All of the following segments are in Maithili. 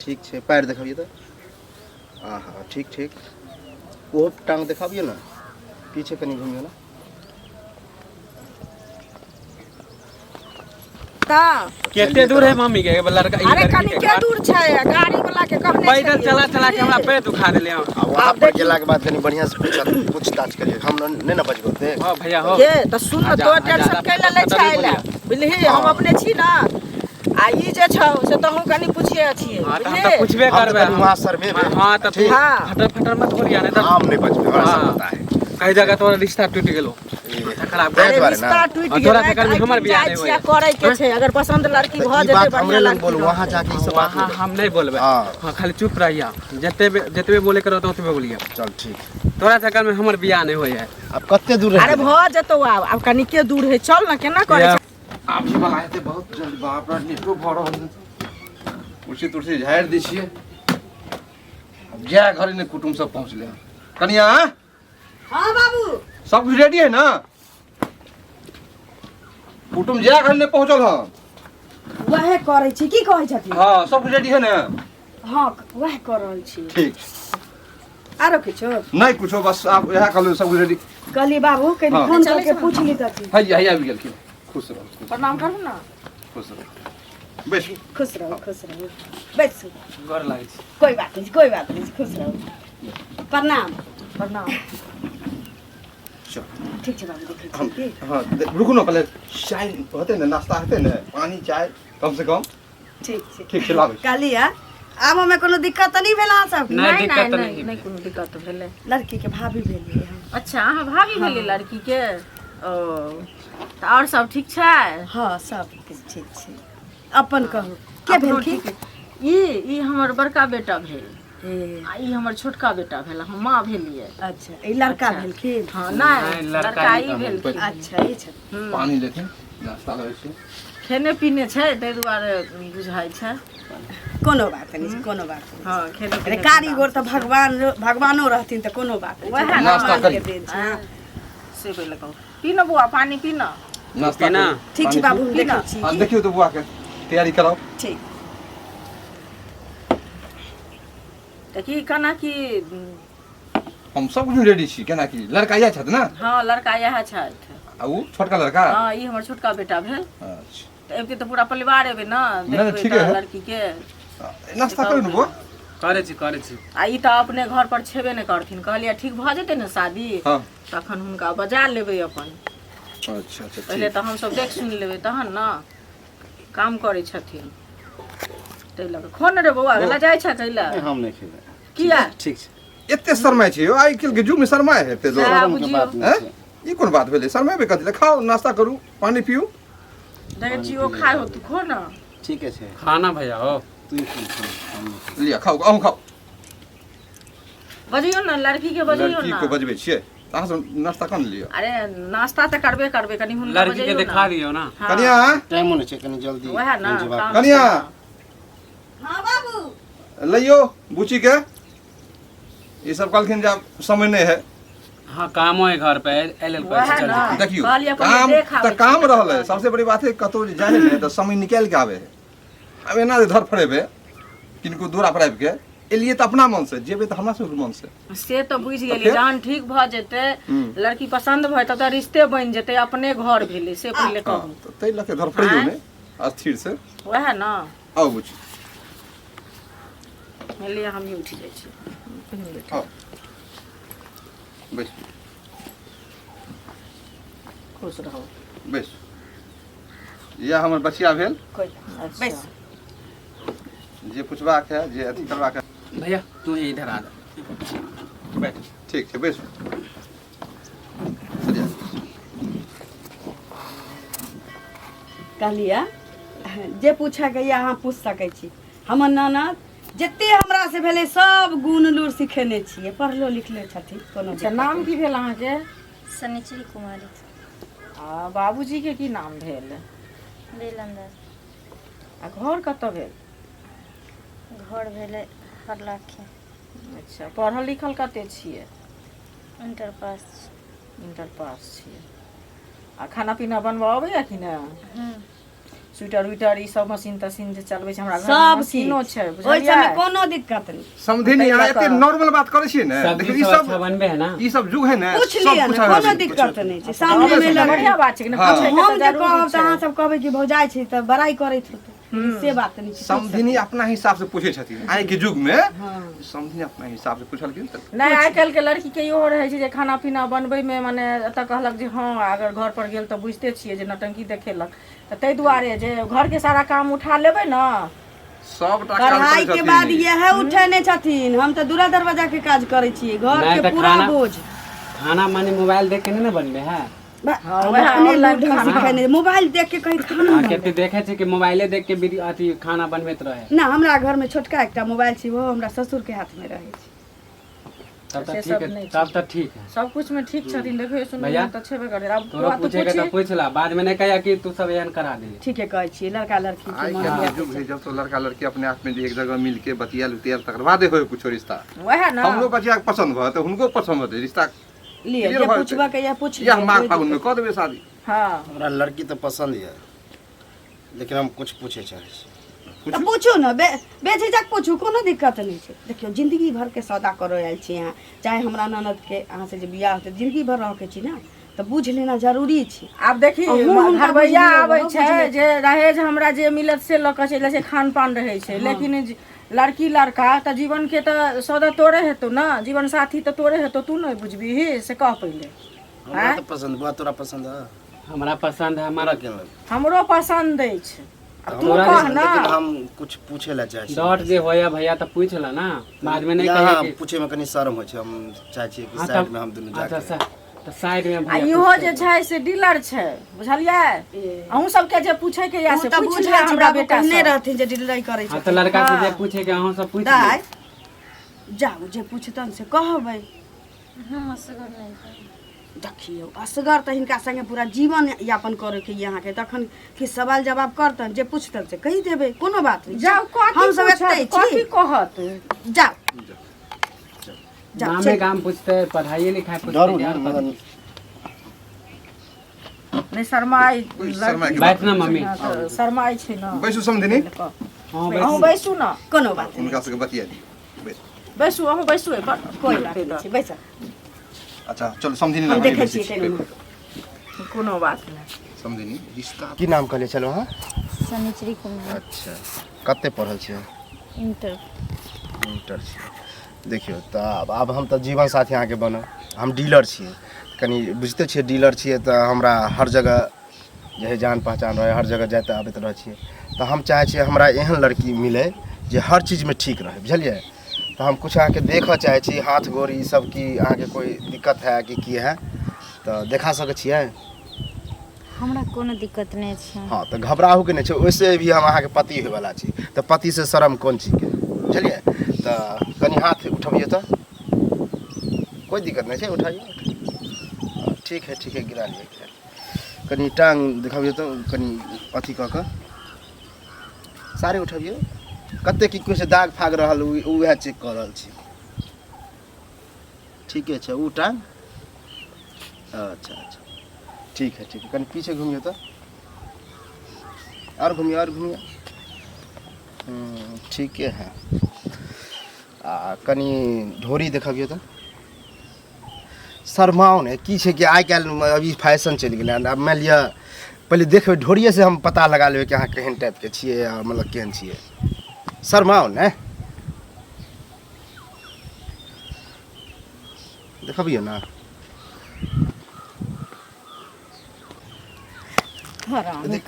ठीक छै, पैर देखबियै तऽ। आहा, ठीक ठीक। ओहो टांग देखाबियौ ने, पीछे कनि घुमियौ ने। तऽ कते दूर है मम्मी के लड़का? ई अरे लड़की कनि के के घर? दूर छै, गाड़ी वाला के कहने पैदल छलियै। चला चला के हमरा पैर दुखा देले हन। आ वहाँ पर गेलाके बाद कनि बढ़िआँ से पूछताछ करियौ, हम नहि ने बजबै ओते। हाँ भैया हो। के तऽ सुन, आ जा- तो आ टेंशन जादा कैला लै पता छै नहि अइला बोलिए। बुझलिही? हम अपने छी ना, आ ई जे छौ से तहूँ कनि पुछिए अथिए। हाँ, तऽ हम बुझलिही? तऽ पूछबे हम तऽ करबै। कनि वहाँ सर्वे भेल। हाँ, तऽ तू ठीक। हाँ। फटर फटर मत बोलिया, नहीं तऽ हम नहि बजबै, हमरा सब हाँ। पता है। कई जगह तोरा रिश्ता टूट गेलो, माथा खराब कर। ताहि अरे दुआरे रिश्ता ना। टूटि और तोरा गेलै चक्कर में तऽ हमर एहिठाम बियाह जाइ नहि छियै होइए। करै के छै, अगर पसन्द लड़की तऽ भऽ ई जेतै बात बढ़िआँ हमरे लग लड़की बोलू, वहाँ रहतै। जाके ई सब बात वहाँ नहि। हम नहीं बोलबै। हाँ। हाँ, खाली चुप रहिया, जते जतबे बोले के रहतौ ओतबे बोलिया। चल ठीक। तोरा चक्कर में हमर बियाह नहीं होय है। आब कते दूर रहि अरे गेलै? भऽ जेतौ, आब आब कनिके दूर है, चल ने, केना करै या। छै? आबी वाला हेतै बहुत जल्दी। बाप रे, नेटो भऽ रहल है। कुर्सी तुर्सी झाड़ि दै छियै। आब जाय घरे ने कुटुम सब पहुँचले हन। कनिया। हाँ बाबू। सब कुछ रेडी है ना? कुटुम जाय घरे ने पहुँचल हन। वएह करै छी, की कहै छथिन? हाँ, सब कुछ रेडी है ना? हाँ, वएह कऽ रहल छी। ठीक। आरो किछो? नहीं कुछो, बस आप इएह कहलहुँ सब कुछ रेडी। कहली बाबू कनि हाँ। फोन करके पूछ ली तथिन। हैया हैया आबि गेलखिन। खुश रहू, खुश। प्रणाम करू ना। खुश रहू, बैसू। खुश रहू, खुश रहू, बैसू। गोर लागै छी। कोई बात नहीं, कोई बात नहीं, खुश रहू। प्रणाम, प्रणाम। चल। ठीक छै बाबू, देखै हम छी की। हाँ, रुकू ने, पहले चाय होतै ने, नाश्ता हेतै ने, पानी चाय कम से कम। ठीक छै। ठीक छै, लाबै छी। कहली है आबऽ में कोनो दिक्कत तऽ नहि भेल अहाँ सबके? नहि, दिक्कत तऽ नहि नहि। नहि, कोनो दिक्कत भेलै? लड़की के भाभी भेलियै हम। अच्छा, अहाँ भाभी भेलियै लड़की के? ओ तऽ आओर सब ठीक छै? हँ, सब किछु ठीक छै। अपन कहू, के अपनो भेलखिन? ठीक है। ई हमर बड़का बेटा भेल। ए, आ ई हमर छोटका बेटा भेल, हम माँ भेलियै। अच्छा, ई लड़का अच्छा। भेलखिन? हँ, नहि, नहि, लड़का लड़का ई ई भेलखिन। अच्छा, ई छथिन। पानी लेथिन, नाश्ता लेबै छी। खेने पीने छै ताहि दुआरे बुझाइ छै। कोनो बात नहि छै, कोनो बात नहि। हँ, खेने अरे पीने कारीगर तऽ भगवान, भगवानो रहथिन तऽ कोनो बात नहि छै। वएह ने। नाश्ता भगवान करी। के देन छै। हँ, से पहिले कहू, पी न बौआ, पानी पी न। नाश्ता पीना। करू। ठीक छै पानी बाबू, हम पी देखै ना। छी। हाँ, देखियौ तऽ बौआके तैयारी कराउ। ठीक। तऽ की केना की? हम सब कुछ रेडी छी। केना की, लड़का इएह छथि ने? हँ, लड़का इएह छथि। आ ओ छोटका लड़का? हँ, ई हमर छोटका बेटा भेल। अच्छा। तऽ अबिते तऽ पूरा परिवार एबै ने। नहि, देखबै ठीके तऽ है। लड़की के। नाश्ता करू ने बौआ। करै छी, करै छी। आ ई तऽ अपने घर पर छेबे नहि करथिन, कहलियै ठीक भऽ जेतै ने शादी, हाँ। तखन हुनका बजा लेबै अपन। अच्छा अच्छा। पहिले ठीक। तऽ हमसभ देख सुनि लेबै तहन ने, काम करै छथिन ताहि लऽ कऽ। खो ने रे बौआ, लजाइ छै कैला? हम नहि खेबै। किया? ठीक छै। एते शरमाइ छै यौ? आइ काल्हि के युग में शरमाइ हेतै लोक? सएह शरमके बुझियौ। बात नहि हैं? छै। ई कोन बात भेलै? शरमेबै कथी लए? खाउ, नाश्ता करू, पानी पीऊ। देखै छी ओ खाइ हो, तू खो ने। ठीके छै। खाना भैया हो। तू खा, खा, हम नहि खेबै। लिअ, खाउ, अहूँ खाउ। बजियौ ने लड़की के, बजियौ लड़की ने। के बजबै छियै, अहाँ सब नाश्ता कम लिअ। अरे नाश्ता तऽ करबे करबै, कनि हुनका लड़की के बजैयौ देखा ने। दियौ ना। हँ, कनिया। टाइमो नहि छै, कनि जल्दी वएह ने कनि जेबाक। काम कनिया। छै ने। हाँ बाबू। लइयो बुची के, ई सब कहलखिन जे आब समय नहि है। हाँ, कामो है घर पे, एहि लेल कहै वएह छी ने। जल्दी। देखियौ, कहलियै पहिले काम देख आबै तऽ छी, काम तकर रहल है। बाद। सबसे बड़ी बात है, कतहु जे जाइ है ने तऽ समय निकालि के आबै है। आब एना जे धरफड़ेबै किनको दूरा पर आबि के, एलियै तऽ अपना मन से जेबै तऽ हमरा सबके मन से। से तऽ बुझि गेलियै। फेर? जहन ठीक भऽ जेतै, लड़की पसन्द भऽ जेतै तऽ रिश्ते बनि जेतै, अपने घर भेलै, से पहिले हँ कहू। तऽ ताहि लऽ के धरफड़ैयौ आँय? नहि, स्थिर से। वएह ने। आउ बुची। लिअ, हमही उठि जाइ छी। आउ, बैस। खुश रहू। बैस। इएह हमर बचिया भेल। कोई अच्छा। बैस। जे पुछबाक है, जे अथी करबाक है। भैया, तू इधर आ जा, बैठ। ठीक छै, बैसू। सरिया। कहलियै जे पूछऽके यऽ अहाँ पूछि सकै छी। हमर ननद जते हमरा से भेलै सब गुण लूर सिखेने छियै, पढ़लो लिखलो छथिन, कोनो अच्छा दिक्कत नाम नहि। की भेल अहाँके? शनिचरी कुमारी। आ बाबूजी के की नाम भेल? बेलन दास। आ घर कतऽ भेल? घर भेलै हरलाखी। अच्छा, पढ़ल लिखल कते छियै? इंटर पास छी। इंटर पास छियै। आ खाना पीना बनबऽ अबैया कि नहि? हूँ। स्वेटर उइटर ई सब मशीन तशीन जे चलबै छै, हमरा घर सब मशीनो चीज छै, ओहि बुझलियै? सबमे कोनो दिक्कत नहि। समझे नहीं, अहाँ एते नॉर्मल बात करै छियै ने। सब्जी देखियौ ई सब सब अच्छा बनबे है ना? ई सब युग है ने, पूछ सब लिअ ने, पूछा कोनो रहल छै। दिक्कत नहि छै सामने मे लड़की। बढ़िया बात छै कि ने? हाँ। पूछैके तऽ हम जे जरूरी कहब तऽ छै। अहाँ सब कहबै कि भौजाइ छै तऽ बड़ाइ करैत होतै, से बात नहि छै। समधिनी अपना हिसाब से पूछै छथिन। आइ के युग में समधिनी अपना हिसाब से पूछलखिन तऽ नहि, आइ काल्हि के लड़की के इहो रहै छै जे खाना पीना बनबै मे, मने एतऽ कहलक जे हँ, अगर घर पर गेल तऽ बुझिते छियै जे नौटंकी देखेलक, तऽ ताहि दुआरे जे घर के सारा काम उठा लेबै ने। सबटा काज पढ़ाई करै के बाद छथिन। इएह उठेने छथिन। हम तऽ दूरा दरवाजा के काज करै छियै, घर नहि के तऽ पूरा खाना बोझ। खाना माने मोबाइल देख के नहीं ना बनबे है? वएह अपने ऑनलाइन लूर ढंग सिखेने, मोबाइल देख के कहीं खाना हाँ, बनबै। कते देखे छै कि मोबाइले देख के वीडियो अथी खाना बनबैत रहे। ना, हमरा घर में छोटका एकटा मोबाइल छै, ओहो हमरा ससुर के हाथ में रहै छै। तब से तऽ सब ठीक है। नहि छै। तब तऽ ठीक है। सब कुछ में ठीक छथिन, देखियौ सुनू भैया, तऽ छेबे करै। आब तोरा बौआ तू पूछे के पूछी। तऽ पूछ ला, बाद में नहीं कहिया कि तू सब एहन करा देली। ठीके कहै छियै, लड़का लड़की के आइ मन काल्हि के युग है, जब तो लड़का लड़की अपने आप में जे एक जगह मिल के बतियाल उतियाल तकर बादे होय कुछो रिश्ता। वएह ने। हमरो बचिया के पसंद भऽ तऽ हुनको पसंद होतै, रिश्ता लिअ, क्लियर जे भऽ जेतै। पूछबऽ के यऽ पूछ इएह लिअ, माघ कोइ फागुन में दिक्कत कऽ देबै शादी। हँ। हमरा लड़की तऽ पसन्द यऽ, लेकिन हम कुछ पूछे चाहै छी। तऽ पूछू ने, बेझिझक पूछू, कोनो दिक्कत नहि छै। देखियौ, जिंदगी भर के सौदा करऽ आयल छी अहाँ, चाहे हमरा ननद के अहाँ से जे बियाह होतै, जिंदगी भर रहके छी ने, तऽ बुझि लेना जरूरी छै। आब देखी, अहूँ हुनका घरबैया बुझलियै, आबै ओहो छै बुझलै। जे दहेज हमरा जे मिलत से लऽ कऽ चलि जाइ छै, खान पान रहै छै, लेकिन लड़की लड़का तऽ जीवन के तऽ सौदा तोरे हेतौ ने, जीवन साथी तऽ तोरे हेतौ, तू नहि बुझबिही से कह पहिले। हमरा तऽ पसन्द। बुआ, तोरा पसन्द है? हमरा पसंद है। तोरा हमारा केहन लगै? हमरो पसन्द अछि। आब तू तोरा कह ने। लेकिन हम कुछ पूछे ला चाहै छी। डॉट जे होया भैया तऽ पूछ ला ना, बाद में नहीं यहाँ कहिया कि पूछे में कनी शर्म होइ छै। हम चाहै छियै कि हाँ, साइड तब में हम दुनू अच्छा जाके। तऽ साइड में आ भैया इहो पूछतै। जे छै से डीलर छै, बुझलियै? अहूँ सबके जे पूछे के या ओ से तऽ पूछ बुझै लिअ छै हमरा बाबू, बेटा कहने सँ। रहथिन जे डिलीवरी करै हाँ छै। तऽ लड़का से जे हाँ। पूछे के अहाँ सब पूछ दाइ लिअ। जाउ, जे पूछतन से कहबै। हम असगर नहि जायब। देखियौ, असगर तऽ हिनका संगे पूरा जीवन यापन करैके यऽ अहाँके, तखन कि सवाल जवाब करतन, जे पूछतन से कहि देबै, कोनो बात नहि। जाउ, कथी हम सब पूछत, एतै कथी छी। कहत? जाउ जाउ। नामे चलि। गाम पूछते, पढ़ाइए लिखाई पूछते डरू कि ने और मगर। कथी? नहि शर्माइ। कोइ शर्माइ के बात बैठ ना मम्मी। हँ, तऽ शर्माइ छै ने। बैसू समधिनी। हाँ, हँ, अहूँ बैसू। बैसू ने। कोनो बात नहि। हुनका सबके बतिया दियौ, बैसू। बैसू, अहूँ बैसू एहिपर। कोइ बात नहि छै, बैस। अच्छा चलू समधिनी हम लग देखै बैसै छियै छी। केना। कोनो बात नहि। समधिनी, रिश्ता की नाम कहले छलहुँ अहाँ? शनिचरी कुमारी। अच्छा, कते पढ़ल छियै? इंटर। इंटर छियै। देखियौ तऽ आब हम तऽ जीवन साथी अहाँके बनब। हम डीलर छियै, कनि बुझिते छियै, डीलर छियै तऽ हमरा हर जगह जे है जान पहचान रहै, हर जगह जाइत आबैत रहै छियै। तऽ हम चाहै छियै हमरा एहन लड़की मिलै जे हर चीजमे ठीक रहै, बुझलियै? तऽ हम किछु अहाँके देखऽ चाहै छी, हाथ गोर ई सब, कि अहाँके कोइ दिक्कत है कि की है, तऽ देखा सकै छियै? हमरा कोनो दिक्कत नहि छै। हँ, तऽ घबराहूके नहि छै। ओहिसे भी हम अहाँके पति होयवला छी, तऽ पतिसँ शरम कोन चीजके, बुझलियै? तऽ कनि हाथ उठबियौ तऽ कोइ दिक्कत नहि छै, उठाइए। ठीक है, ठीक है, गिरा लिअ, गिरा लिअ। कनि टांग देखबियौ तऽ, कनि अथी कऽ कऽ साड़ी उठबियौ। कते की किछु दाग फाग रहल, उएह चेक कऽ रहल छी। ठीके छै। ओ टांग, अच्छा अच्छा, ठीक है, ठीक है। कनि पीछे घुमियौ तऽ, आओर घुमियौ, आओर घुमियौ। ठीके है। आ कनि ढोरी देखबियौ तऽ। शर्माओ ने। की छै कि आइ काल्हि अभी फैशन चलि गेलै हन। आब मानि लिअ पहिले देखबै ढोरिएसँ, हम पता लगा लेबै कि अहाँ केहन टाइपके छियै आ मतलब केहन छियै। शर्माओ ने, देखबियौ ने।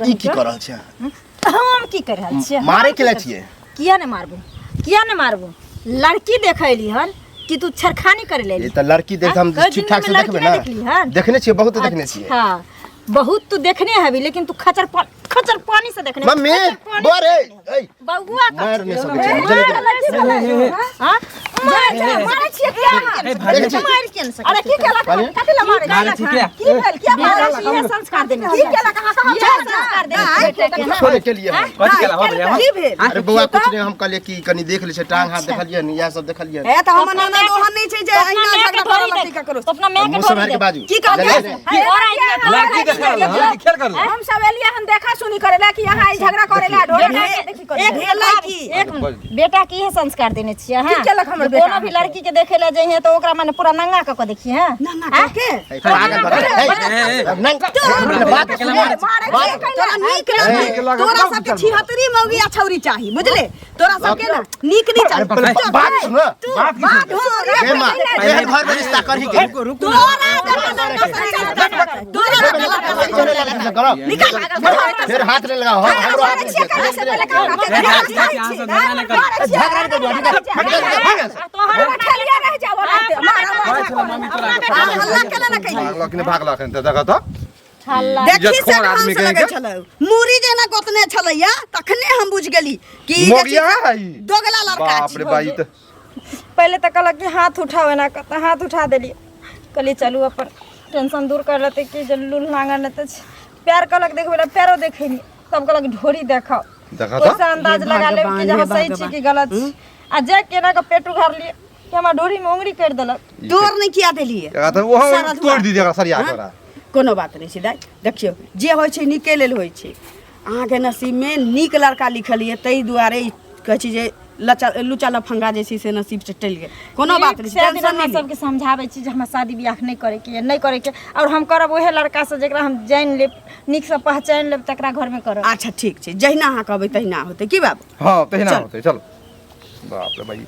ई की कऽ रहल छियै अहाँ? हम की कर रहल छियै? मारे के लिए छियै? किया ने मारबो, किया ने मारबो? लड़की देखैली हन कि तू छेड़खानी करे ले? ये तऽ लड़की देख हम हाँ, ठीक ठाक से जिंदगी में देखबै लड़की ने। नहि देखली हन? देखने छियै, बहुत देखने छियै। अच्छा, बहुत तू देखने हबी, लेकिन तू खचर खचर पानी से देखने मम्मी, खचर पानी बौआ से रे देखने हबी। ऐ बौआ मारि नहि सकै छियै, बुझलियै? हाँ? मारै छियै किया ए, भागे छी। मारि किया नहि सकै अरे की केलक कहलियै? कथी लए मारै मारै छी किया? की भेल किया मारै बेटा के इहे संस्कार देने की केलक अहाँ कहाँ इहे संस्कार देने छियै बेटा के छोड़े के लिए हम। कथी केला हो भैया की भेल अरे बौआ कुछ नहीं, हम कहलिए कि कनी देख लै छै, टांग हाथ देखलियै ने, इएह सब देखलियै। ए तऽ हमर ननद ओहन नहि छै जे अपना अहिना माय के झगड़ा करऽ ढोरी लगतै देख ककरो तो अपना माय के मुँह से ढोरी मारि के देख बाजू। की कहलियै? नहीं, और लड़की देखे रहल लड़की खेल कर हम सब एलियै हम देखा सुनी करे ला कि यहाँ ई झगड़ा करे ला ढोरे देखी करे एक भेलै की एक मिनट बेटा के इहे संस्कार देने छियै हां की केलक हमर बेटा कोनो भी लड़की के देखे ला जइहे तो ओकरा माने पूरा नंगा क के देखिए हां नंगा कऽ के ए, पागल भऽ गेलै। ए, ए, नहीं, बात सुनिए। मारै छियै तोरा नीक नीक लगै लागत तोरा तब सबके चलबो। छिहत्तरी मौगी आ छौरी चाही बुझले तोरा सबके ना नीक नहीं चाही अरे पहिले बात सुन न। तू बात हो ए माँ, एहन घर में रिश्ता करही के। रुको रुको तोरा जकाँ लड़का से चल तोरा जकाँ लड़का से चल करब। निकल फेर हाथ नहीं लगाओ, हम हमरो हाथ नहीं चाची अहाँ सब झगड़ा नहि करू झगड़ा नहीं करू, निकल, निकल, निकल। तोहर खेलिया रह जाओ मारा कहै छलै मम्मी तोरा के हल्ला केला ना कहियो भागलक कि नहि भागलक हन तऽ देखऽ तऽ हल्ला देखी से इज्जतखोर ढंग आदमी से कहीं लगै के। छलै मुरी जेना गोतने छलैया तखने हम बुझ गेली कि ई जे मोगिया छै से है ई। दोगला लड़का बाप छी रे बा ई तऽ पहिले तऽ कहलक कि हाथ उठाओ एना कऽ तऽ हाथ उठा देलियै कहलियै चलू अपन टेंशन दूर कर लेतै कि जे लूल नांगर नहि तऽ छै। पैर कहलक देखबै लए पैरो देखेलियै तब कहलक ढोरी देखाओ देखा तऽ ओहिसँ अंदाज हे लगा लेब कि भगवान, जे हे अहाँ सही छी भगवान। कि गलत छी आ जे केना कऽ पेट उघारलियै कि हमरा ढोरीमे उंगरी करि देलक तोर नहि किया देलियै एकरा तऽ ओहो सारा तोड़ि दी एकरा सरिया के ओकरा कोनो बात नहि छै दाइ देखियौ जे होइ छै नीके लेल होइ छै अहाँके नसीबमे नीक लड़का लिखल यऽ ताहि दुआरे ई कहै छी जे लचा लुचा लफंगा जे छै से नसीब से टलि गेल कोनो बात नहि छै सए दिन टेंशन अहाँ नहि लिअ। सबके समझाबै छी जे हमरा शादी बियाह नहि करैके यऽ नहि करैके आओर हम करब ओहे लड़कासँ जकरा हम जानि लेब नीकसँ पहचानि लेब तकरा घरमे करब अच्छा ठीक छै जहिना अहाँ कहबै तहिना होतै की बाबू हँ तहिना होतै चल बाप रे भाई।